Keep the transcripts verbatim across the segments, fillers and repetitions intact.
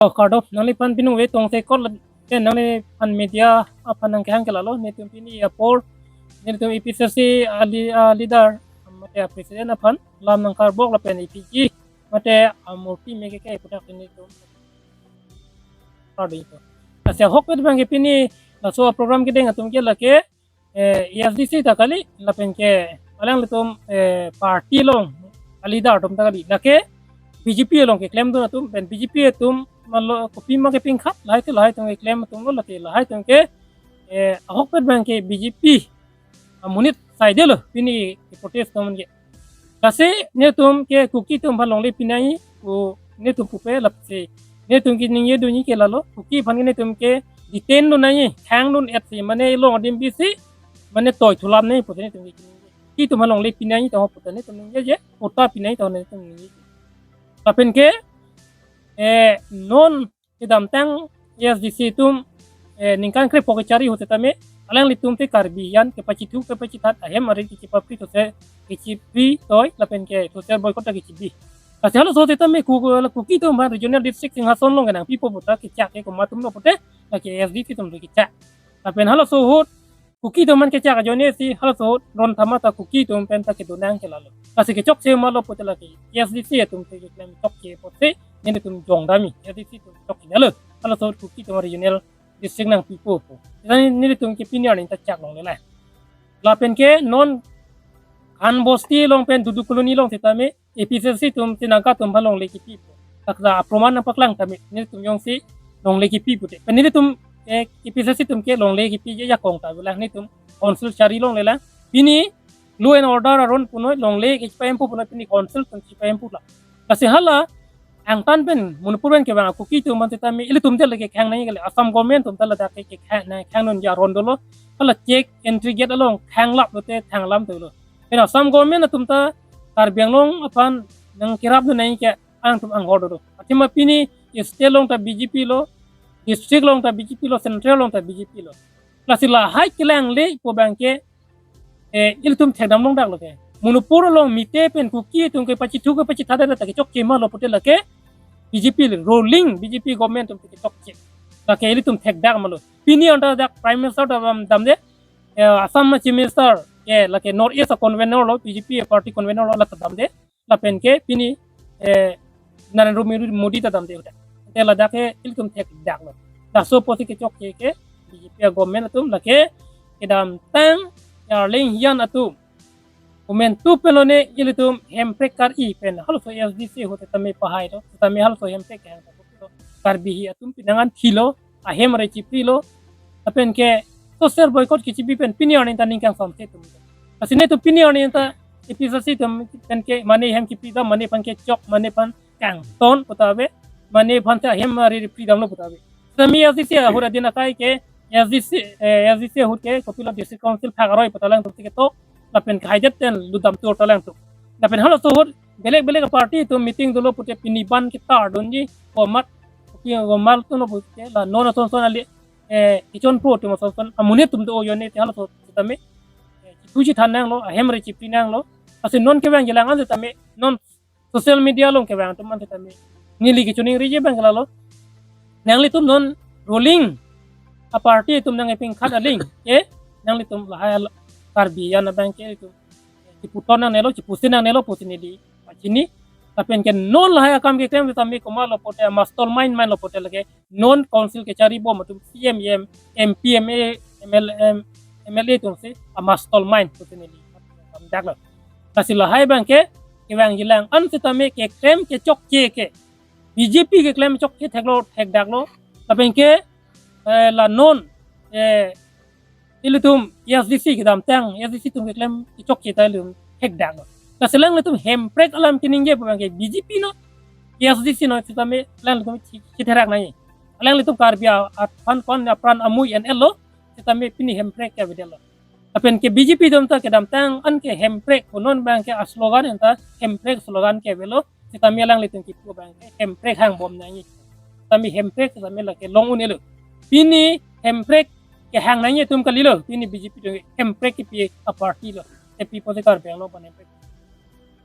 Oh, kardom, nangliphan pinung ve tongsekot la, ke nangliphan media aphan nangkehang ke lalo, netum pini apor, netum A P C C a li-, a leader, mate a president aphan, lam nangkarbok lapen A P G, mate a murti meke ke puthak netum. Kardom ito. Lasi ahokpet abang ke pini, laso program kedeng atum ke lake, eh, A S D C ta kali, lapen ke alanglitum, eh, party along a leader atum ta kali. Lake B J P along keklemdun atum, pen B J P atum malo kopima kepingkhat, lahai te lahai atum keklem atum lo, lake lahai atum ke, eh, ahokpet abang ke B J P amonit saidelo pini protest atum ke. Lasi netum ke Kuki atum aphan longle pinai, o netum pupe lapsi. Netum ke ningje dunji ke lalo, Kuki aphan ke netum ke detain dun nangji, khang dun-et si, mane long adim bisi, mane toi thulam nangji pusi netum ke. Kuki atum aphan longle pinai tong puta netum ningjeje, patta pinai tong netum ningje. Lapen ke, eh, non kedamtang A S D C atum, eh, ningkan krepho kechari ahut setame, alanglitum te Karbi an kepachithu kepachithat ahem arit kechipapri those kechipri toi lapen ke those boycott ta kechibi. Lasi halaso setame Ku-, Kuki atum aphan regional district Singhason along kenangpipo puta kechak ke komat atum lo pute, lake A S D C atum lo kechak. Lapen halaso ahut Kuki atum aphan kechak ajoine si halaso ahut ron thama ta Kuki atum pen ta kedonang ke lalo. Lasi kechokche ma lo pute lake A S D C atum te keklem chokche pusi netum jongdamji, A S D C atum chokche lalo. Halaso ahut Kuki atum regional district nangpipo pu. Tani netum ke pini arni ta chak longle la. Lapen ke non Khan Bosti along pen Dudu Colony along setame A P C C atum, Sinaka atum aphan longle kipi pu. Taksa aproman nangpaklang tame, netum jongsi longle kipi pute. Pen netum, eh, A P C C atum ke longle kipiji ajakong ta avelang, netum council chari longle lang. Pini law and order aron punoi, longle kechipa-empo punoi, pini council atum chipa-empo lang. Lasi hala angtan pen Manipur pen kevang Kuki atum aphan setame ilitum te lake khang nangji kali, Assam government atum ta ladak ke khang nang khang nangji aron dolo. Hala check entry gate along khanglap lote thanglam dolo. Pen Assam government atum ta Karbi Anglong aphan nangkerap dun nangji ke alangtum anghor dodo. Athema pini state along ta B J P lo, district along ta B J P lo, central along ta B J P lo. Lasi lahai kelangle pu abang ke, eh, ilitum thekdam longdak lo ke. Manipur along Meitei pen Kuki atum kepachithu kepachithat ta kechokche ma lo pute lake B J P le, ruling B J P government atum kechokche. Lake ilitum thekdak ma lo. Pini anta dak Prime Minister ta dam, damde, eh, Assam Chief Minister ke lake North East a convenor lo, B J P party convenor lo, la ta damde. Lapen ke pini, eh, Narendra Modi, Modi ta damde ahut. Te ladak ke ilitum thekdak lo. Laso apotsi kechokche ke B J P a government atum lake kedamtang Yarleng Hiyan atum. Komantu pen lone ilitum hemprek kar-i pen halaso A S D C ahut setame pahai lo, setame halaso hemprek kehang ta lo. Karbi atum pinangan thilo, ahem arit chipri lo, lapen ke social boycott kechibi pen pini arni ta ning kangsamse atum. Lasi netum pini arni ta A P C C atum pen ke mane hem kipri dam, mane aphan kechok, mane aphan kangton puta ave, mane aphan ta ahem arit pri damlo puta ave. Setame A S D C ahut adin akai ke A S D C, eh, A S D C ahut ke kopilo District Council phak aroi puta alangtum ketok, lapen ke haidet ten ludam tur ta alangtum. Lapen halaso ahut belek belek party atum meeting dolo pute pini ban ketar dunji, komat, kopi komat atum lo pute la non ason son ali, eh, ichon pro atum ason son, amonit atum do ajoine te halaso setame, eh, chithu chithan nanglo, ahem arit chipri nanglo, lasi non kevang jilang an setame, non social media along kevang atum an setame neli kechoningriji abang ke lalo. Nanglitum non ruling a party atum nangkepingkhat aling ke, nanglitum lahai al-, Karbi an abang ke ilitum chiputon nangnelo, chipusin nangnelo pusi neli pachini. Lapen ke non lahai akam keklem setame komat lo pute, mastermind man lo pute lake non council kechari bom atum, C E M, M P, M A, M L A, M L A atum si a mastermind pusi neli damdak lo. Lasi lahai abang ke kevang jilang an setame keklem kechokche ke B J P keklem chokche theklo, thekdak lo. Lapen ke, eh, la non, eh, ilitum A S D C kedamtang, A S D C atum keklem kechokche ta ilitum thekdak lo. Lasi alanglitum hemprek alam keningje pu abang ke B J P non, A S D C non setame alanglitum chi-, chitherak nangji. Alanglitum Karbi a-, aphan kon apran amui en-et lo, setame pini hemprek ke avedet lo. Lapen ke B J P atum ta kedamtang an ke hemprek pu, non abang ke a slogan anta hemprek slogan ke avelo, setame alanglitum kipu abang ke hemprek hangbom nangji. Setame hemprek setame lake long un-elo. Pini hemprek kehang nangji atum kalilo, pini B J P atum hemprek kipi a party lo. Te pi pusi Karbi Anglong aphan hemprek.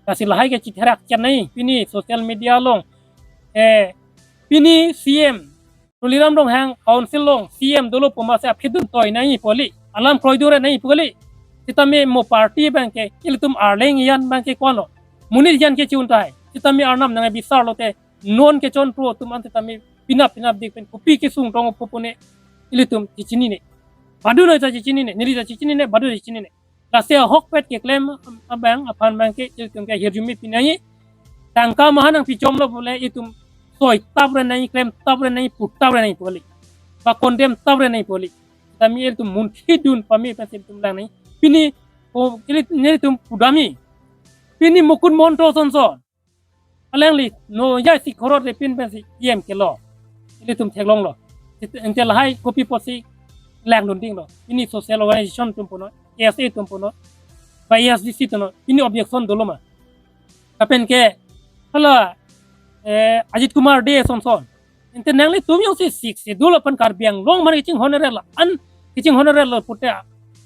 Lasi lahai ke chitherak chan nangji, pini social media along, eh, Pini C M Tuliram Ronghang council along C M dolo pu amatsi aphi dun toi nangji pu kali, alam kroidun nangji pu kali. Sitame mo party abangke ilitum Arleng Iyan abangke ko-anlo, monit Iyan ke chun tahai. Sitame Arnam nangkebisar lote non kechonpro atum an sitame pinap pinapdik pen kopi kesung tong pupune ilitum chechinine. Badu noi ta chechinine, neli ta chechinine, badu ta chechinine. Lasi ahokpet keklem abang aphan abangke ilitum ke hirjume pi nangji. Tangka maha nangpichomlo pule itum soi tapre nangji, klem tapre nangji, pu tapre nangji pu kali, ba condemn tapre nangji pu kali. Sitame ilitum munthi dun pame pensi ilitum lang nangji. Pini o ili nelitum pudamji. Pini Mukut Mahanta sonson, alangli no jai si khorot le pin pensi E M kelo. Ilitum theklonglo. Ente lahai kopi apotsi langdun dinglo. Pini social organization atum punon, K S A atum punon, ba A S D C atum punon, pini objection dolo ma? Lapen ke hala, eh, Ajit Kumar Dey sonson, ente nanglitum jongsi Sixth Schedule aphan Karbi Anglong mar kachinghon-re la an, kachinghon-re lo pute,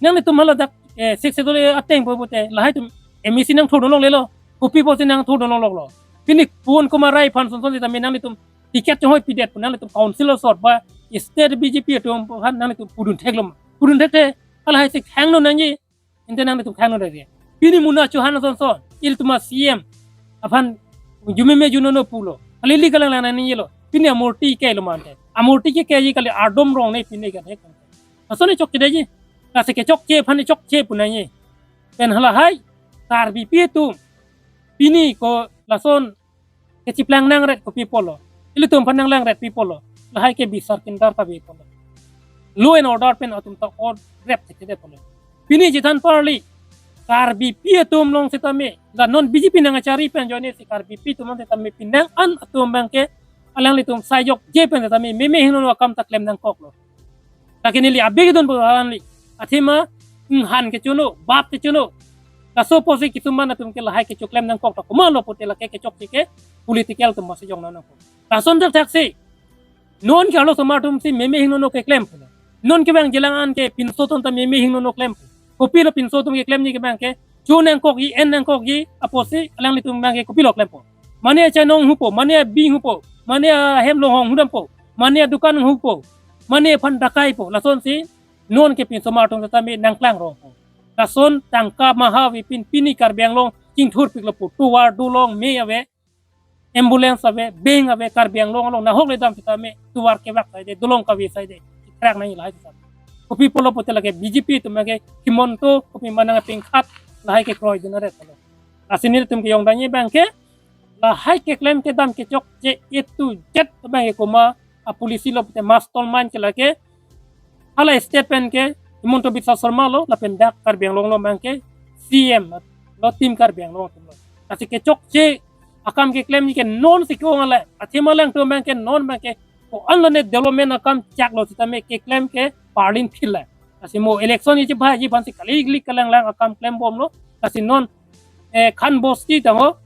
nanglitum hala dak, eh, Sixth Schedule ateng po pute, lahai atum M A C nangthu dun longlelo, kopi apotsi nangthu dun longloklo? Pini Pawan Kumar Rai aphan sonson sitame nanglitum ticket chonghoi pidet pu nanglitum council asor ba state B J P atum aphan nanglitum pudun thekloma? Pudun thekte hala hai si khang non nangji. Ente nanglitum khang non nangji. Pini Mona Chauhan sonson, ilitum a-C M aphan jumeme junono pulo, kali ili kalang lang nangnelo. Pini amurti kelo ma ante? Amurti ke keji kali, ardom rong ne pini kan hek. Lason ne chokchedetji. Lasi kechokche aphan ne chokche pu nangji. Pen halahai Karbipi atum pini ko lason kechiplang nangret kopi apotlo? Ilitum aphan nanglangret pi apotlo? Lahai ke bisar kindar kave apotlo. Law and order pen atum ta order rep thekthedet apotlo. Pini chethan parli, Karbipi atum along sitame, la non B J P nangkachari pen ajoine si Karbipi atum along sitame penang an atum abangke alanglitum sai jokje pen sitame meme hingno akam ta klem nangkoklo. Lake neli abegidun pu alanli, athema inghan kechono, bap kechono. Laso apotsi kisuman atum ke lahai kechoklem nangkok ta komatlo pute lake kechokche ke political atum masi jong nangkok. Lason thakthak si non ke arlosomar atum si meme hingno keklem pulo. Non kevangji alang an ke pinso atum ta meme hingno klem pu. Kopilo pinso atum keklemji ke abangke cho nangkokji, en nangkokji apotsi alanglitum abangke kopilo klempo? Mane achanong hupo, mane abi hupo, mane ahem longhong hudampo, mane adukan hupo, mane aphan dakai po. Lasonsi non ke pinsomar atum sitame nangklang rongpo. Lason tangka maha avepin pini Karbi Anglong chingthurpiklo pu. Tovar dolong me ave, ambulance ave, bank ave, Karbi Anglong along nahok ledam sitame tovar kevak saide, dolong kave saide, krak nangji lahai sitame. Kopi apotlo pute lake B J P atum ke Himanta kopi ma nangpingkhat lahai kekroidun aret lo. Lasi nelitum kejongdunji abangke lahai keklem kedam kechokche A to Z abangke komat a-policy lo pute mastermind ke lake hala state pen ke Himanta Biswa Sarma lo, lapen dak Karbi Anglong lo abangke C M lo, Team Karbi Anglong atum lo. Lasi kechokche akam keklemji ke non si ke-ong le, athema alangtum abangke non abangke ko-anlo ne development akam chaklo sitame keklem ke parlin phil le. Lasi mo election ichi bhaji aphansi kali kali kalanglang akam klembomlo. Lasi non, eh, Khan Bosti tangho,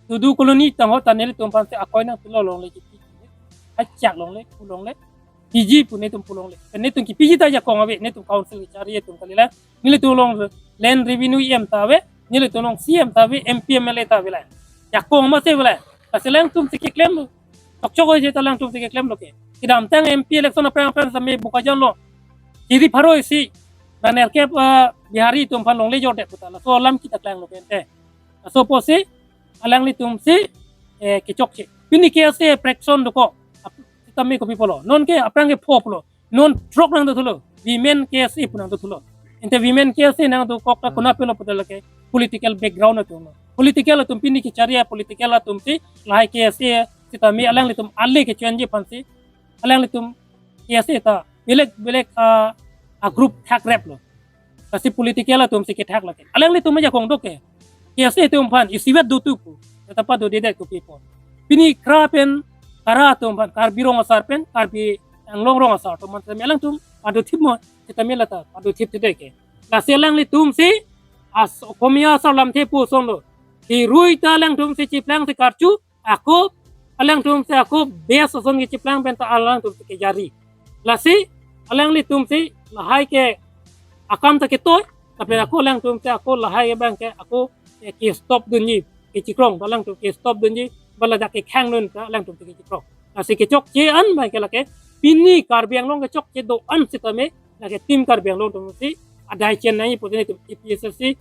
Tudu Colony tangho ta nelitum aphansi akoi nangpilo longle, kipi, achak longle, pu longle, piji pu netum pu longle. Netum kipiji ta jakong ave, netum council kachari atum kalilang. Nelitum along land revenue E M ta ave, nelitum along C M ta ave, M P M L A ta ave la. Jakong masi ave la. Lasi alangtum si keklemlo. Chokchok oi je ta alangtum si keklemlo ke. Kedamtang M P election aphrang aphrang sitame Bokajan along kiri pharo isi, ba nerkep, ah, Bihari atum aphan longle jordet puta. Laso alam kita klanglo ke ente. Laso apotsi alanglitum si, eh, kechokche. Pini K S A fraction dokok. Ap-, sitame kopi apotlo? Non ke aphrang ke pho pulo. Non throk nangdothulo. Women K S A pu nangdothulo. Ente women K S A nangdokok ta, hmm, konat penlo pute lake political background atum lo. Political atum pini kachari a-political atum si lahai K S A sitame alanglitum ale kecho-enji aphansi alanglitum K S A ta belek belek, ah, a-group thakreplo. Lasi political atum si kethak lake. Alanglitum ajakong do ke K S A atum aphan isivet dotu pu, tapa dodedet kopi apot? Pini kra pen kara atum aphan, Karbi Rong Asar pen Karbi Anglong Rong Asar atum aphan sitame alangtum padothip mo, sitame lata padothipthedet ke. Lasi alanglitum si as Okhomia asar lamthe pu asonlo. Hirui ta alangtum si chiplang si karchu, ako alangtum si ako best ason kechiplang pen ta alangtum si kejari. Lasi alanglitum si lahai ke akam ta ketoi, tapi ako alangtum si ako lahai abangke ako, eh, kestop dunji, kechikrong, alangtum kestop dunji, ba ladak kekhang dun ta alangtum si kechikrong. Lasi kechokche an abangke lake pini Karbi Anglong kechokche do-an sitame lake Team Karbi Anglong atumsi adai chennai pute netum A P H L C,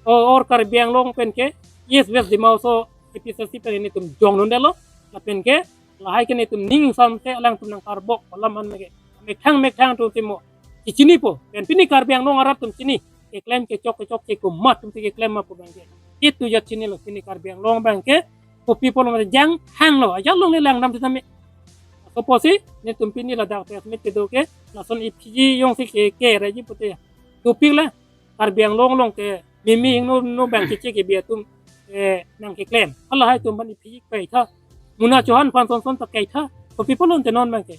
o, or Karbi Anglong pen ke East West Dima Hasao A P H L C pen netum jong nundelo, lapen ke lahai ke netum ning samse alangtum nangkarbok alam an meke methang methang atumsi mo chinipo, pen pini Karbi Anglong arat atum chini, keklem kechok kechokche komat atumsi keklem ma pu abangke. Itu jat chinilo pini Karbi Anglong abangke, kopi pulo mate jang hanglo, ajat longle langdam sitame. Laso apotsi netum pini ladak press meet kedo ke, lason A P G jongsi ke, ke reji pute. Dopiklo, Karbi Anglong along ke mimi ingno no abang keche kebi atum, eh, nangkeklem. Halahai atum aphan A P G kaitha. Mona Chauhan aphan son son ta kaitha. Kopi pulo ante non abangke.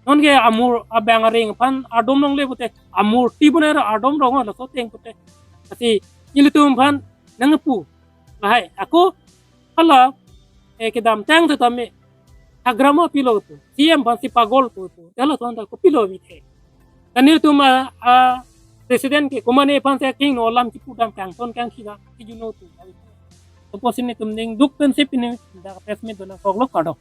Non ke amur abang areng aphan ardom longle pute. Amur ti bonai ra ardom rong laso ateng pute. Lasi ilitum aphan nangpu. Lahai, ako hala, eh, kedamtang sitame hagrama pilo pu, C M aphansi pagol pu pu, jala ton ta kopilo bithe. Kani atum a, a, president ke komane aphansi kingno alam chipudam kangton kangthidam kijuno tu. Laso apotsi netum ning duk pensi pini dak press meet do nangkoklo, kardom.